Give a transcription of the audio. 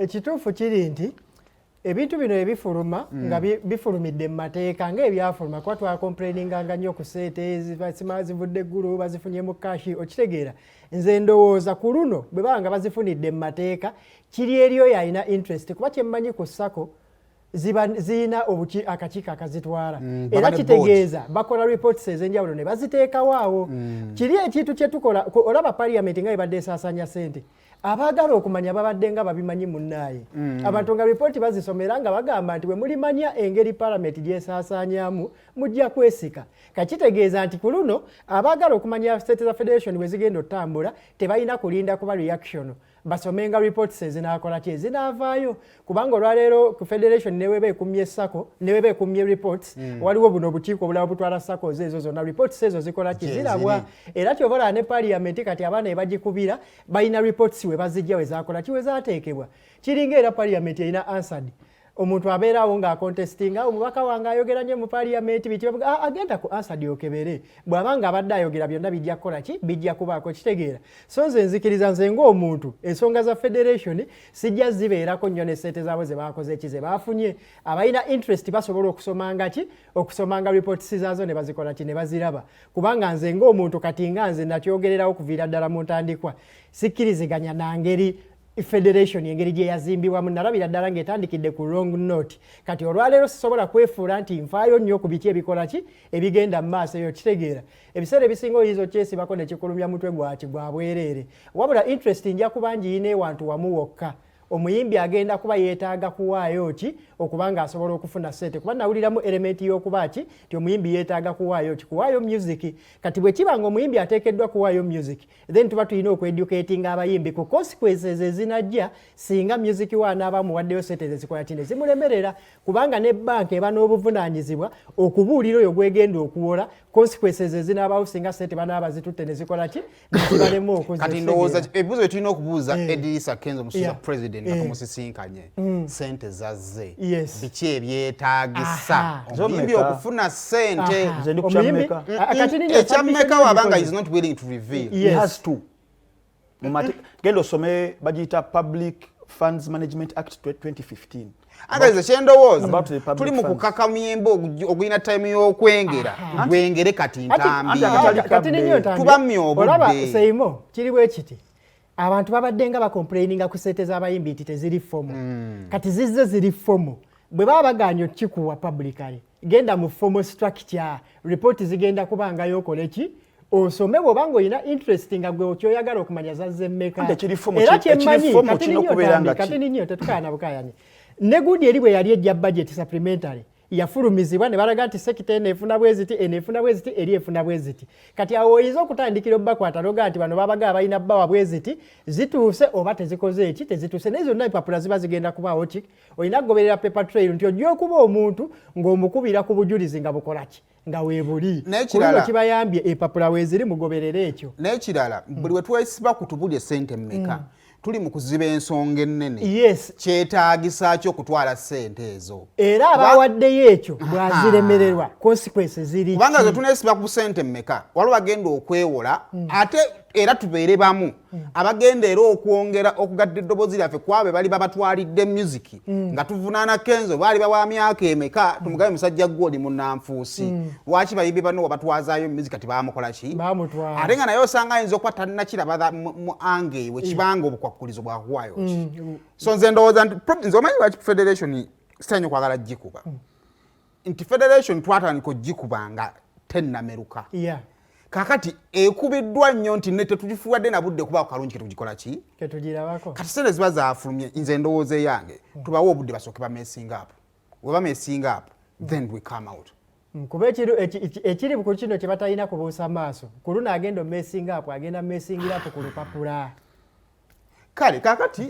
Ekituufu kiri nti ebintu bino ebifuluma nga bifulumidde mu mateeka ngaebyafuluma, kuba twacomplaininganga nnyo ku sente zisima zivudde eggulu, bazifunye mu cash, okitegeera? Nze ndowooza ku luno bwe baba nga bazifunidde mu mateeka, kiri eri oyo alina interest, kuba kyemmanyi ku SACCO ziba ziyina akakiiko akazitwala. Era Baba ne kitegeeza bakola reports ez'enjawulo ne baziteekawo awo. Kiri ekintu kyetukola olaba parliament nga ebadde esaasanya sente, abaagala okumanya babadde nga babimanyi munnaaye. Abantu nga ripooti bazisomera nga bagamba nti bwe mulimanya engeri parliament gyesaasaanyamu, mujja kwesika. Kakitegeeza nti ku luno abaagala okumanya sente za federation bwe zigenda otambula tebalina kulinda kuba reaction, basomenga reports ezinaakola ki, ezinaavaayo, kubanga olwaleero ku federation neweba ekumye SACCO, neweba ekumye reports, waliwo buno obukiiko obulala butwala SACCOs ezo zonna, reports ezo zikola ki? Gye Zirabwa. Era kyova olaba ne parliament kati abaana ebagikubira balina reports we bazijja, we zakola ki, we zateekebwa. Kiringa era parliament erina Hansard. Omuntu abeerawo ng'acontestinga, "Omubaka wange ayogera nnyo mu parliament," biki, bavuga, "Ah, agenda ku Hansard okebere bw'aba nga abadde ayogera byonna, bijja kukola ki, bijja kubaako." Kitegeera? So nze nzikiriza, nze ng'omuntu, ensonga za federation sijja zibeerako nnyo ne sente zaabwe ze bakoze ki, ze baafunye. Abalina interest basobola okusomanga ki, okusomanga reports zaazo ne bazikola ki, ne baziraba, kubanga nze ng'omuntu kati nga nze nakyogererawo kuviira ddala mu ntandikwa, sikkiriziganya na ngeri federation engeri gye yazimbibwamu. Nalabira ddala ng'etandikidde ku wrong note. Kati olwaleero sisobola kwefuula nti nfaayo nnyo ku biki ebikola ki, ebigenda mu maaso eyo. Kitegeera, ebiseera ebisinga oyinza okyesibako nekikulumya mutwe gwaki gwa bwereere. Wabula interest nja kuba ngiyina ewantu wamu wokka: omuyimbi agenda kuba yeetaaga kuwaayo ki okuba nga asobola okufuna ssente, kuba nawuliramu element y'okuba ki nti omuyimbi yeetaaga kuwaayo ki, kuwaayo music. Kati bwe kiba nga omuyimbi ateekeddwa kuwaayo music, then tuba tulina okweducatinga abayimbi ku consequences ezinajja singa music we anaaba amuwaddeyo ssente zezikola ki, ne zimulemerera, kubanga ne banka eba n'obuvunaanyizibwa okubuulira oyo gwegenda okuwola consequences ezinaabawo singa ssente banaaba bazitutte ne zikola ki, ne zibalema okuzza. Kati ndowooza ebibuuzo bye tulina okubuuza Edirisa Kenzo Musuuza, president, nga tumusisinkanye, sente zazze, biki ebyetaagisa omuyimbi Zomeka. okufuna sente? Nze ndi ku Omuyimbi kyammeka. Kati ninyo Ekyammeka wabanga is not willing to reveal. He has to. Genda osome, bagiyita Public Funds Management Act 2015. Agaize kyendowooza About the public tuli mu funds. kukaka muyembe ogulina time y'okwengera, gwengere kati ntambi. Anti akatali Kati ninyo kabbe. ntambi. Tubammye obudde. Olaba seimo kiri bwe kiti: abantu babadde nga bacomplaininga ku sente z'abayimbi nti teziri formal. Kati zizze ziri formal. Bwe baba baganye okikuwa publicly, genda mu formal structure, report zigenda kubangayo, okole ki, osome bw'oba ng'olina interest nga gwe okyoyagala okumanya zazze mmeka. Anti ekiri formal Era ekiri kyemmanyi formal kati kirina ninyo okubeera Tambi, nga kati ninyo tetukaayana bukayanye ne gundi eri bwe yali ejja budget supplementary yafulumizibwa ne balaga nti sector eno efuna bwe ziti, eno efuna bwe ziti, eri efuna bwe ziti. Kati awo oyinza okutandikira obbakwata nogaa nti bano babaga balina bbawa bwe ziti, zituuse oba tezikoze eki, tezituuse, naye zonna empapula ziba zigenda kubaawo. Ki olina kugoberera paper trail nti ojja okuba omuntu ng'omukubira ku bujulizi nga bukola ki, nga weebuli. N'ekirala- Ku luno kibayambye, empapula weeziri, mugoberere ekyo. N'ekirala, buli we twesiba ku tubulye sente mmeka, tuli mu kuziba ensonga ennene. Kyetaagisa ki okutwala sente ezo? Era abawaddeyo ekyo bwaziremererwa, consequences ziri Kubanga ki? ze tuneesiba ku sente mmeka, waliwo bagenda okwewola, ate era tubeere bamu abagenda era okwongera okugadda eddoboozi lyaffe kwabo bali babatwalidde music nga tuvunaana Kenzo, baali bawa myaka emeka, tumugabe, "Musajja gwe oli munnanfuusi, lwaki bayimbi banno wabatwazaayo music?" Kati bamukola ki? Bamutwala. Ate nga naye osanga ayinza okuba tannakiraba mu ange we kibanga obukwakkulizo bwakuwaayo ki. So nze ndowooza nti nze omanyi lwaki federation sitanya okwagala gikuba, nti federation twatandika ogikuba nga tennameruka. Kakati ekubiddwa nnyo nti ne tetugifuwadde na budde kubaako kalungi ketugikola ki, ketugirabako. Kati sente ziba zafulumye, nze ndowooza eyange tubawe obudde basooke bamessinga up. We bamessinga up, then we come out. Kuba ekiri ku kino kye batalina kubuusa maaso, ku luno agenda omessinga up, agenda messingira up ku lupapula. Kale kakati